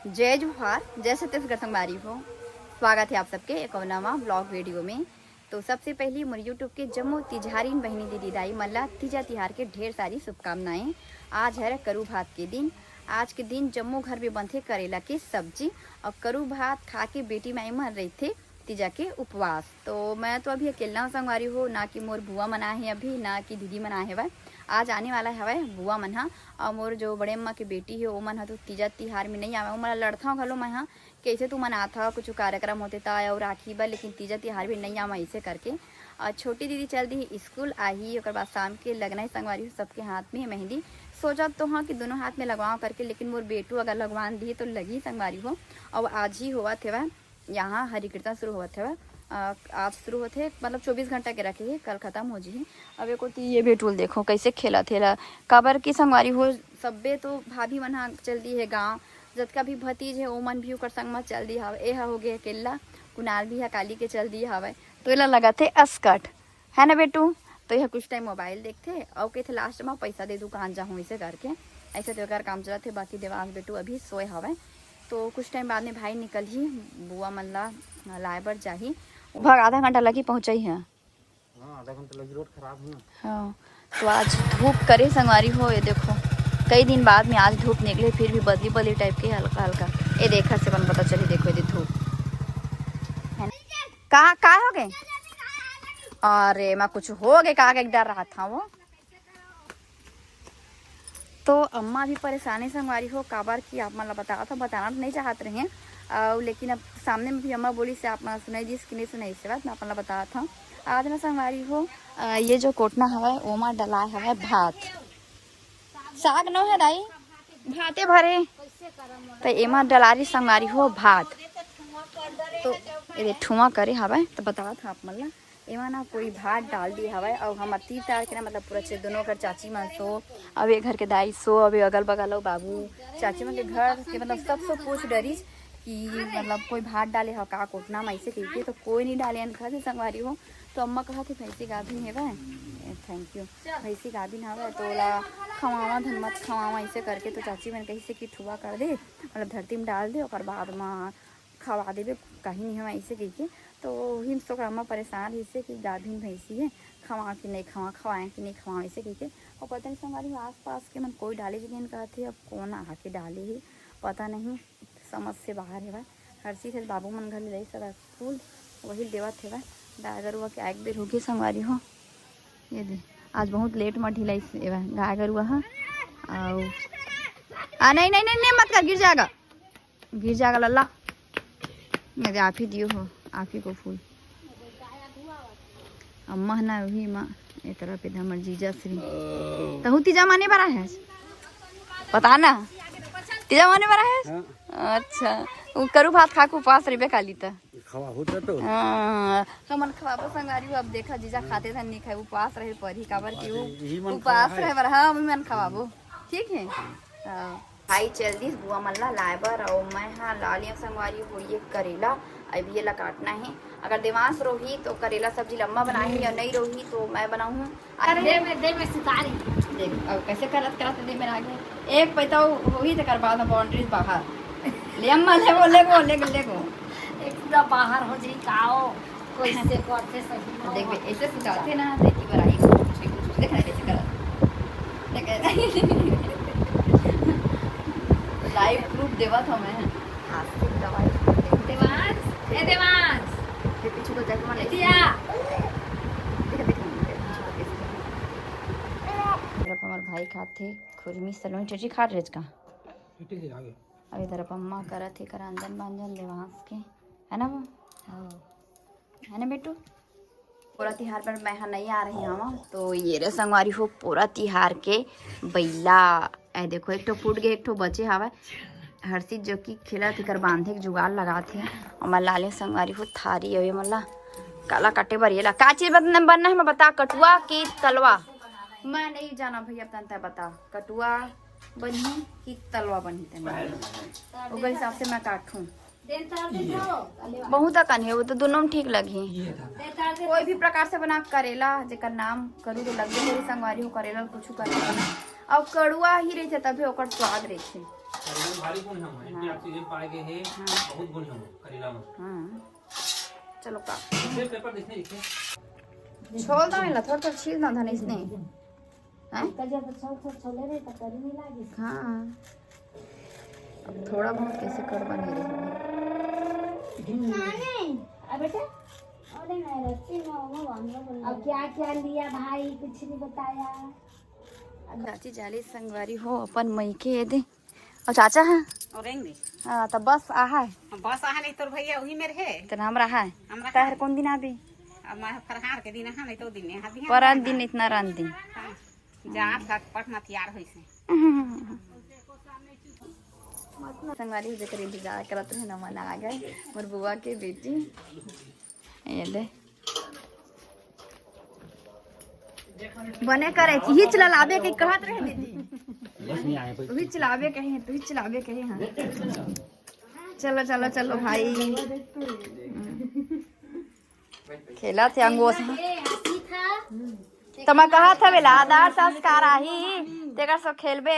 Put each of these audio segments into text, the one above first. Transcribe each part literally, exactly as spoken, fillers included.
जय जोहार, जय छत्तीसगढ़ संगवारी हो। स्वागत है आप सबके एक और नवा ब्लॉग वीडियो में। तो सबसे पहली मोर YouTube के जम्मो तिजहारिन बहिनी दीदी दाई मन ला तीजा तिहार के ढेर सारी शुभकामनाएं। आज हरे करू भात के दिन। आज के दिन जम्मो घर में बनथे करेला के सब्जी और करू भात खा के बेटी माई मन रहिथे तीजा के उपवास। तो मैं तो अभी अकेला हूँ संगवारी हो, ना कि मोर बुआ मन आए हैं अभी, ना कि दीदी मन आए हवय। आज आने वाला हवय बुआ मन ह, और मोर जो बड़े अम्मा के बेटी है, ओमन ह तो तीजा तिहार में नहीं आवे। ओमन ला लड़थव घलो मैं ह, कैसे तुमन आथा, कुछ कार्यक्रम होते ता और राखी बर, लेकिन तीजा तिहार भी नहीं आवा ऐसे करके। और छोटी दीदी चल दी स्कूल आही, ओकर बाद शाम के लगना है संगवारी हो सबके हाथ में मेहंदी। सोचत तो हाँ कि दोनों हाथ में लगवाओ करके, लेकिन मोर बेटू अगर लगवान दी तो लगी संगवारी हो। और आज ही होवत हेवय यहाँ हरि कीर्तन शुरू होवत हवय। अ, आज शुरू होथे, मतलब चौबीस घंटा के रखे हे, कल खत्म हो जही। अब एको ती ये बेटुल देखो कैसे खेलत हे ला, काबर की संगवारी हो, सब्बे तो भाभी मन ह चल दी हे गाँव, जतका भी भतीज हे ओमन भी ओकर संग म चल दी हवय। ए ह हो गे अकेल्ला, कुणाल भी ह काली के चल दी हवय, तो एला लगत हे अस्कट, है ना बेटू? तो यह कुछ टाइम मोबाइल देखथे और कहथे लास्ट में पैसा दे दुकान जाहूँ ऐसे करके। ऐसे तो एकर काम चलत हे। बाकी देवांश बेटू अभी सोए हवय, तो कुछ टाइम बाद में भाई निकलही, बुआ मन ला लाए बर जाही। भग आधा घंटा लगी पहुँचई है। हाँ, आधा घंटा लगी, रोड खराब है। हाँ, तो आज धूप करे संगवारी हो, ये देखो कई दिन बाद में आज धूप निकले, फिर भी बदली बदली टाइप के हल्का हल्का। ये देखा से बन पता चली, देखो ये धूप है ना? का का हो गए? अरे मैं कुछ हो गए का एक डर रहा था वो। तो अम्मा भी परेशान है संगवारी हो, काबर कि आप मन ला बतावत हव, बताना तो नहीं चाहत रहे। अउ लेकिन अब सामने में भी अम्मा बोली से आप मन ला सुनाई दिस कि नहीं सुनाई से बात मैं आप मन ला बतावत हव। आज ना संगवारी हो, अ, ये जो कोटना हवय ओमा डलाए हवय भात। साग नो है दाई, भाते भरे। तो एमा डलारी संगवारी हो भात। तो ये दे ठुआ करे हवय, तो बतावत हव आप मन ला। एमा ना कोई भात डाल दी हवय, अउ हमर तीर तार के ना, मतलब पूरा चे-, दोनों घर चाची मन सो, अउ ये घर के दाई सो, अउ ये अगल बगल अउ बाबू, चाची मन के घर के, मतलब सब सो पूछ डरिस कि मतलब कोई भात डाले हव का कोटना में, ऐसे कहिके। तो कोई नहीं डाले अन घर से संगवारी हो। तो अम्मा कहा थे भैंसी गाभिन हेवय, थैंक यू, भैंसी गाभिन हवय तो ओला खवावा धन मत खवावा ऐसे करके। तो चाची मन कहिसे कि ठुआ कर दे, मतलब धरती में डाल दे, ओकर बाद म खवा देबे, कहीं नहीं हवय ऐसे कहिके। तो ओही में से ओकर अम्मा परेशान रहिसे कि गाभिन भैंसी है, खवा कि नहीं खवा, खवाए कि नहीं खवा ऐसे कहिके। और पता नहीं संगवारी हो आस पास के मन कोई डाले भी नहीं कहत हे, अब कौन आके डाले ही पता नहीं, समझ से बाहर हेवय। हर्षित हे बाबू मन घर ले जाई सदा फूल, वही देवत हेवय। गाय गरुआ के आए के बेर होगे संगवारी हो। ये दे, आज बहुत लेट म ढिलाइस एवं गाय गरुआ ह। अउ आ, नहीं, नहीं, नहीं, नहीं, मत कर, गिर जाएगा, गिर जाएगा लल्ला। ये दे, आप ही दियो हो, आप ही को फूल। अम्मा ह ना, वही माँ, ये तरफ इधर हमर जीजा श्री। तहु तीजा माने बर आहे? पता ना, तीजा माने बर आहे? हाँ। अच्छा, वो करू भात खा के उपास रहिबे काली त। खवा होता तो। हाँ, हमन खवाबो संगवारी हो। अब देखा जीजा खाथे धन नहीं खाए, उपास रहे परही, काबर कि उ यही मन उपास खवा है। रहे बर, हाँ, हम मन खवाबो, ठीक है। हाँ। भाई चल दिस बुआ मन ला लाए बर, अउ मैं हा ला लिया संगवारी हो ये करेला। अभी ये ला काटना है, अगर देवांश रोही तो करेला सब्जी लम्बा बनाही, और नहीं रोही तो मैं बनाऊँ। अरे दे में, दे में सितारी। देख, अब कैसे करत करत दे में आ गए। एक पैसा होही तेकर बाद बाउंड्रीज बाहर। ले अम्मा, ले वो, ले वो, ले, ले वो। एक पूरा बाहर हो जाई, का हो? कैसे करथे सही में? देख बे, ऐसे सिखाथे ना, तो एक बार आई, कुछ, कुछ, कुछ, देख ना कैसे करत। देख, लाइव प्रूफ देवत हूँ मैं। आज से दवाई देवांश, ए देवांश। ये पीछे को जाके मन ए दिया। देख, देख, देख, पीछे को कैसे करत। तरफ हमर भाई खाथे खुरमी सलोनी। चेची खा रहे का? ठीक है, आगे। अब इधर अम्मा करत हे करंजन बंजन देवांश के, है ना वो? हाँ। है ना बेटू? पोरा तिहार पर मैं हा नहीं आ रही हूँ, तो ये रे संगवारी हो पोरा तिहार के बइला। ए देखो, एक ठो फूट गए, एक ठो बचे हवय। हर्षित जो कि खेलत हे, कर बांधे के जुगाड़ लगात हे। हमर लाले संगवारी हो थारी अउ ये मन ला काला काटे बर ये ला का चीज बन-, बनना है, मैं बता, कटुआ की तलवा? मैं नहीं जाना भैया, अब तंता बता, कटुआ बनही कि तलवा बनही तनी? ओकर हिसाब से मैं काटूं। बहुत अकन हे, वो तो दोनों में ठीक लगही। कोई भी प्रकार से बना करेला, जेकर नाम करू तो लगबे करी संगवारी हो, करेला कुछ करेला। और कड़ुआ ही रहते तभी ओकर स्वाद रहते। करेला में भारी गुण हे, हाँ। एंटीऑक्सीडेंट पाए गए हे, हाँ। बहुत गुण हे करेला में। हाँ। चलो का। फिर पेपर देखने लिखे। छोल दा मेला, थोड़ा थोड़ा छील दा धनेश ने। हैं? कल जब छोल, छोल, छोले रहे, तब करी नहीं लागी। हाँ। अब थोड़ा बहुत कैसे कर बनी रही। खाने। अब बेटा, अरे नहीं, रस्सी में वो, वो हम लोग अब क्या क्या लिया भाई, कुछ नहीं बताया। चाची जाली संगवारी हो अपन मइके दे। अउ चाचा हा? अउ रेंग दे। हाँ, त बस आहा है। बस आहा नहीं, तोर भैया वही मेर हे। त हमरा हा? हमरा ताहर हा। कौन दिन आबी? अब मैं फरहार के दिन आहा, नहीं तो दिन आहा, बिहान परन आहा। दिन इतना रन दिन। हाँ। जा, झटपट ना तैयार होइसे। संगवारी हो जेकर इंतजार करत रहे ना, मन आ गए। मोर बुआ के बेटी। ये दे। बने करे, तुही चलाबे के कहत रहे दीदी। बस नहीं आए कोई। तुही चलाबे कहे, तुही चलाबे कहे, हाँ। चलो, चलो, चलो भाई। खेला थे अंगोस। त मैं कहा था बेला, आधार संस्कार आही, तेकर सब खेलबे।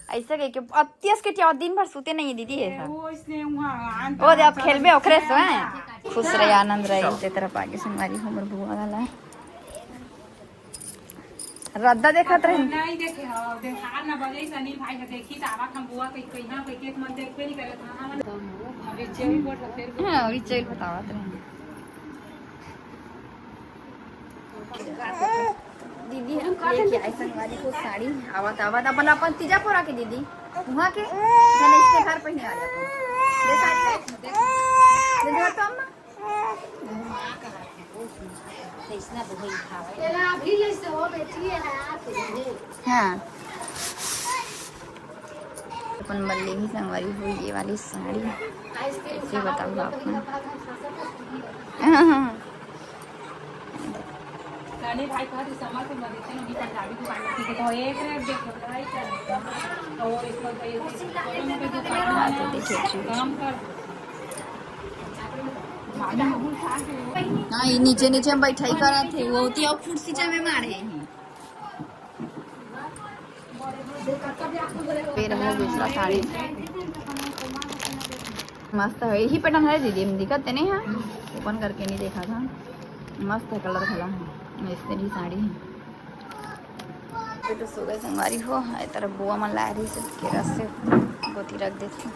ऐसे कह के अतियस के टिया दिन भर सुते नहीं दीदी है सब। वो इसने वहाँ आन वो दे, अब खेलबे ओकरे से, हैं? खुश रहे, आनंद रहे, इसे तरफ आगे संगवारी हमर बुआ वाला है। रद्दा देखत रहे। नहीं देखे हो, देखा ना बजे सनी भाई के देखी त आवा हम बुआ कहीं, कहीं ना कहीं के मन देखबे नहीं करे था। हाँ, अभी चल बतावत रहे। दीदी हम लेके आए संगवारी को साड़ी, आवत आवत अपन, अपन तीजा पोरा के दीदी, वहाँ के, मैंने इसके घर पहने आ जाता हूँ। दे साड़ी, दे, दे दे तो अम्मा। हाँ। अपन बर ले ही संगवारी हो ये वाली साड़ी। कैसे बताऊँ आपको? हाँ, हाँ। रानी भाई कहा थी, समर के मदद से नहीं, पंजाबी दुकान में सीखे तो एक रेट देखो, लड़ाई कर। तो वो इसको तो ये दुकान में हाँ, तो देखिए, अच्छा, अच्छा। काम कर। हाँ, ये नीचे नीचे हम बैठाई करत थे, वो होती है कुर्सी चाहे मारे हैं। फिर हम लोग दूसरा साड़ी, मस्त है, यही पैटर्न है दीदी, हम दिखत नहीं है, ओपन करके नहीं देखा था, मस्त है, कलर खला है, ऐसे ही साड़ी है। ये तो सुबह संगवारी हो, ए तरफ बुआ मन लाए रही से केरा से गोती रख देती।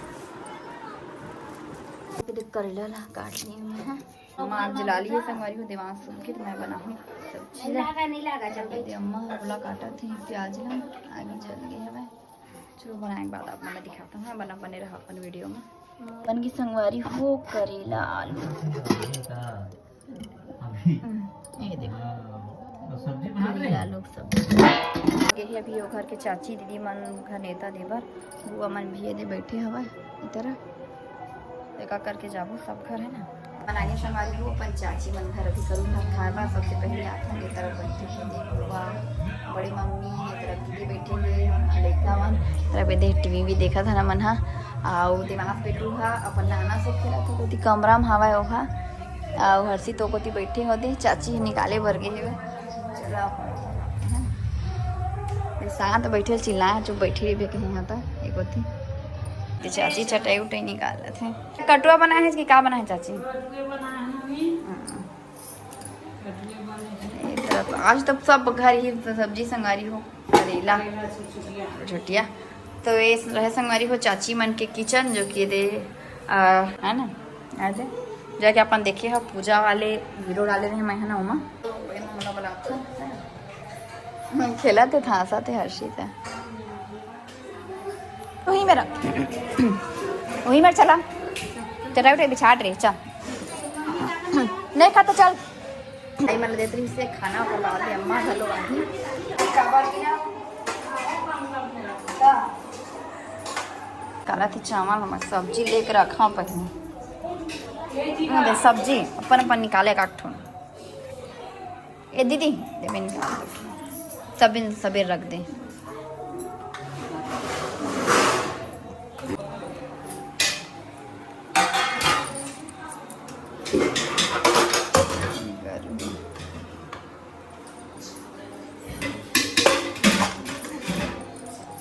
ये देख करेला ला काट लिए मैं हैं। अम्मा आग जला ली है संगवारी हो, देवांश सुन के तो मैं बनाहूँ सब्जी ला। नहीं लगा, नहीं लगा, चल ये दे अम्मा ओला काटा थे प्याज ला, आगे जल गए हवे। चलो बनाए के बाद आप मन दिखाता हूँ, बना बने रहा अपन वीडियो में। बन की संगवारी हो करेला आलू। हम्म, ये देखो। हाँ, तो सब्जी बना ले। करेला आलू सब्जी। ये है अभी वो घर के चाची दीदी मन घर नेता देबर, बुआ मन भी ये दे बैठे हवा इधर। एका करके जाबो सब घर है ना। बनाने संगवारी हो अपन चाची मन घर अभी करूँ घर खाए बा। सबसे पहले आथे ये तरफ बैठे हैं दीदी बुआ, बड़ी मम्मी, ये तरफ दीदी बैठे हुए, लइका मन, तरफ ये दे टीवी भी देखत है ना मन हा। आउ दिमाग बेटू हा अपन नाना से खेलत हो, कोती कमरा में हवा ओहा। आउ हर्षित तो कोती बैठे होते, चाची निकाले बर गे हे। चला, शांत बैठे चिल्लाए, चुप बैठे रहिबे कहीं यहाँ तक, एक होती। ये चाची चटाई उटाई निकालत है। कटुआ बना है कि का बना है चाची? हाँ। ये तरफ आज तो सब घर ही सब्जी संगारी हो, करेला, छोटिया। तो ये रहे संगवारी हो चाची मन के किचन, जो कि दे, आ, है ना, ऐसे जाके अपन देखे हो पूजा वाले वीडियो डाले रहे मैं, है ना, ओमा। तो ये मोला बुलात हो। खेलत हे, हंसत हे हर्षित हे। वही मेरा, वही मेरा चला। चटाई उठाई बिछात रहे, चल। नहीं खा तो चल। भाई मन देत रही से खाना ओकर बाद ले अम्मा घलो आही। काला थे चावल, हम सब्जी लेके रखा पहले। हाँ, दे सब्जी अपन अपन निकाले का ठो। ए दीदी, दे मैं निकाल देती। सब इन सबेर रख दे।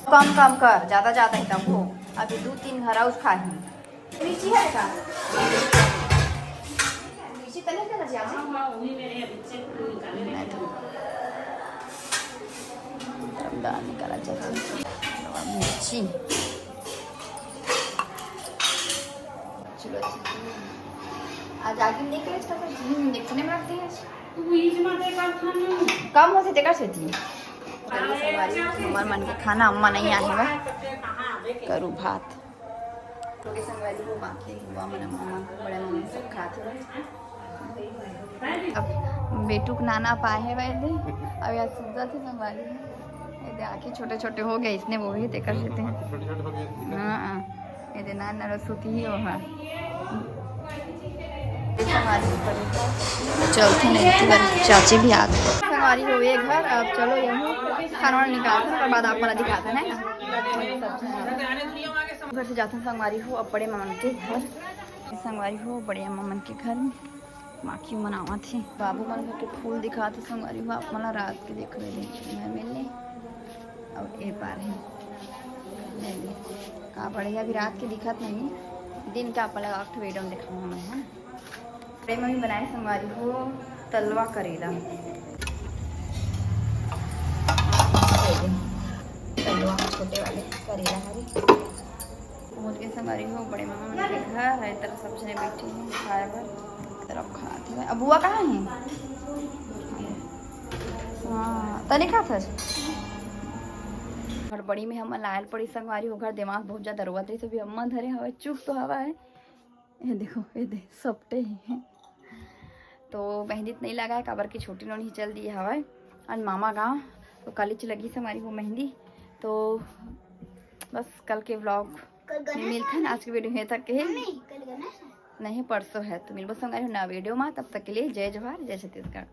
कम कम कर, ज्यादा ज्यादा ही तब हो। अभी दू तीन घर अउ खाही। मिर्ची है का? मिर्ची तले का भजिया में? डाल निकाला चाची। मिर्ची। चलो, आज आगे नहीं करे इसका तो देखने में रखते हैं। कम होथे तेकर सेती। चलो संगवारी, हमर मन के खाना अम्मा नहीं आहे बा। करू भात। ओके संगवारी, वो बाकी बुआ मन, अम्मा, बड़े मम्मी सब खात हे। अब बेटू के नाना पाए हे वैदे, अब यार सुतत हे संगवारी। ये दे आँखें छोटे छोटे हो गए इसने, वो भी तेकर सेती। हाँ, हाँ। ये दे नान नरस होती ही वो है। चलते हैं, चाची भी आते हैं। संगवारी हो ये घर, अब चलो यहीं खाना वाना निकालते हैं, ओकर बाद आप मन ला दिखाते हैं ना। घर से जाते हैं संगवारी हो अब बड़े मामा के घर। संगवारी हो बड़े मामा के घर में माखी मन आवत हे। बाबू मन घर के फूल दिखात हे संगवारी हो, आप मन ला रात के देख रहे हैं। मैं मिलने और ए पार है। ले ले। का बढ़िया, अभी रात के दिखत नहीं, दिन के आप मन ला एक ठो वीडियो में दिखाऊंगा मैं, हाँ। अरे मम्मी बनाए संगवारी हो तलवा करेला। तलवा छोटे वाले करेला हरी। पहुंच गए संगवारी हो बड़े मामा मन के घर। हर तरफ सब जने बैठे हैं खाए बर। तरफ खात हे। अब बुआ कहाँ है? हाँ, तने खात हस? हड़बड़ी में हमन लायल पड़ी संगवारी हो घर। दिमाग बहुत ज्यादा रोवत रही, अभी अम्मा धरे हवे, चुप तो हवा है। ये देखो, ये दे सपटे ही है। तो मेहंदी तो नहीं लगा है, काबर की छोटी नोनी चल दी हवे और मामा गाँव, तो कालीच लगी संगवारी हो मेहंदी। तो बस कल के व्लॉग कल गणेश मिलते हैं। आज की वीडियो यहीं तक के है। मम्मी, कल गणेश है। नहीं, परसों है, तो मिलबो संगवारी हो नवा वीडियो में। तब तक के लिए जय जोहार, जय छत्तीसगढ़।